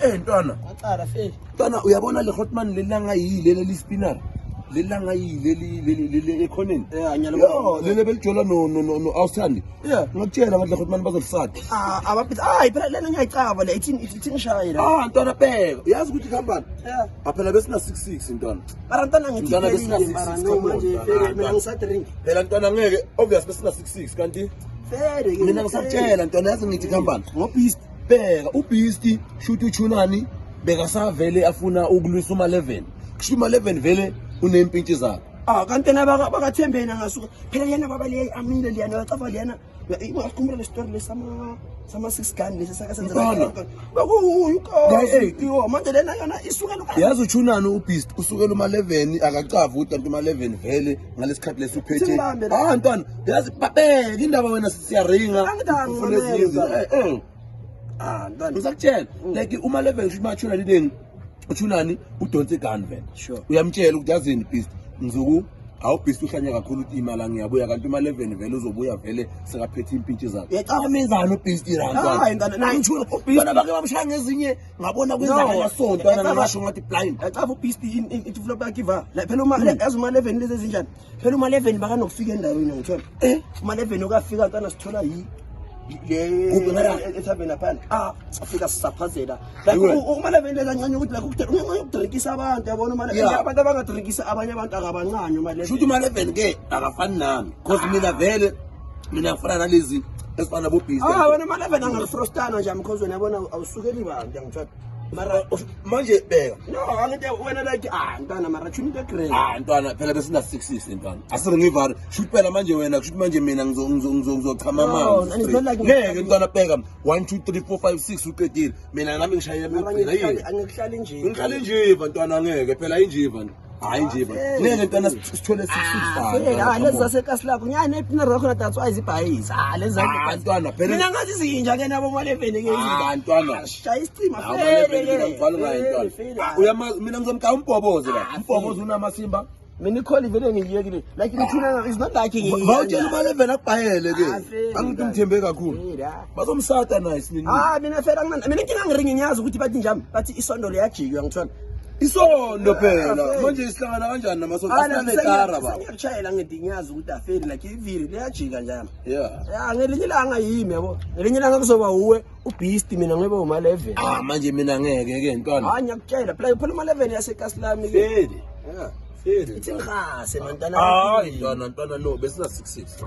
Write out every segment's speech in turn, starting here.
Ntwana. Aqala feli. Ntwana, uyabona le hotman lelanga yile leli spinner. Lelanga yile leli leli ekhoneni. Yeah, ngiyalibona. Yo, leli belijola no Awuthandi. Yeah. Ngakutshela ngathi le hotman bazolisada. Ah, abaphethe. Hayi phela lena ngiyayicaba le ithi ngishaye la. Ah, ntwana, bheka. Uyazi ukuthi kuhambani? Yeah. Aphela besina 66, ntwana. Mara ntwana, ngithi Ntwana, phelile, besina mara 66, no come on, manje ntwana, fele ntwana. mina ngisadrink. Phela ntwana, ngeke, obvious besina 66 kanti Fele ke. Mina ngisakutshela, ntwana, yazi ngithi kuhambani? NgoBeast. Bheka uBeast, shoot, uchunani bekasavele afuna ukulwisa uma 11. Kusho uma 11 vele unempintshi zakhe. Ah, kanti yena bakathembeni angasuka. Phela yena baba le amile liyana yacafa liyana. Uyakhumbula le story lesama sama six gun lesi saka senza? Ntwana. Bakuyu Guys, ko. Manje lena yona isuka lokho. Yazi uchunani uBeast usukela uma 11, akacavi ukuthi kanti uma 11 vele ngalesikhathi lesi uphethe. Simbambe la. Ah, ntwana, yazi babeka indaba wena, siyaringa. Angidanga Ufuna ezinye ngimamele, izinto. ntwana. Eh. Ah, ntwana. Ngisakutshela, like uma 11 kusho uma lileni uchunani udonse igun vele. Uyamtshela ukuthi yazini Beast, ngizoku awu Beast uhlanya kakhulu ukuthi imali ngiyabuya, kanti uma 11 vele uzobuya vele sekaphethe impintshi zakhe. Uyacaba. Amenzani uBeast la, Hayi, ntwana, naye ntwana bake bamshaya ngezinye, ngabona kwenzakala so, ntwana, ngasho ngathi blind. Yacava uBeast in flop yakhe iva. La phela uma yazi uma 11 lezi ezinjani. Phela uma 11 bakanokufika endaweni ngithola. Uma 11 okafika, ntwana, sithola yi le Kuphi ngala? Ethaveni lapha. Ah, afika sisaphazela. Like Iwe. uma 11 lezi kancane ukuthi like ukudrinkisa abantu, yabona, uma 11 abantu abangadrinkisa abanye abantu akabancane uma 11. Shuthi uma 11 ke akafani nami, cause mina vele mina ngifana nalezi ezifana nabo Beast. Ah, wena uma 11 angafrostana nje because wena yabona awusukeli bantu, ngithola. Mara Manje bheka. No, angithi wena like, ah, ntwana, mara tshuni into grand. Ah, ntwana, phela besina 66, ntwana, asire ngivare, shuthi phela manje wena, kushuthi manje mina ngizochama No, amanzi and it's not like- ngeke, ntwana, bheka 1 2 3 4 5 6 uqedile, mina nami ngishayela Mara mina yini. Angikuhlali nje. Ngihlale njiva, ntwana, ngeke phela injiva, hayi injiva. Ah, Ngeke, ntwana, sithole 66. Ah, fela, ah, lezi zasekasi lakho nyane epina rakho that's why zibhayisa. Ah, lezi Ah, ntwana, phela- mina ngathi izinja ke nabo ma-11 ke. Ah, ntwana. Shaya isicima. Hawu, fele maleveni ke. mina ngivale ngayo, Fele, ntwana. fele. Ah, uyamazi mina ngizomkaya umbhoboze la. Ah, Umbhoboze unamasimba. Mina ikholi vele ngiyekile. Like ngithuna is not like Vawutshela umaleveni akubhayele ke. Ah, fele, Angithi ntwana. ngithembe kakhulu. Fele, ah. Bazomsata naye sinini. Ah, mina fela angina mina inkinga, ngiringi ngiyazi ukuthi bathi njami bathi isondo liyajika, ngithola. Isondo phela. Ah, fele. Manje isihlangana kanjani namasonto? Ah, Asinanekara ba. Sengiyakutshayela ngithi ngiyazi ukuthi afeli like iviri liyajika njami. Ya, ngelinye ilanga yimi, yabo, ngelinye ilanga kuzoba uwe uBeast, mina ngibe uma-11. Ah, manje mina ngeke ke, ntwana. Hayi, ngiyakutshela phela phela uma-11 yasekasi lami ke. Fele. Yeah. Fele. Ithi ngihase mantwana. Hayi, ntwana, ntwana, no besina 66.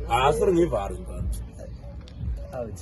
Ah, sir, ngivare, ntwana. Out.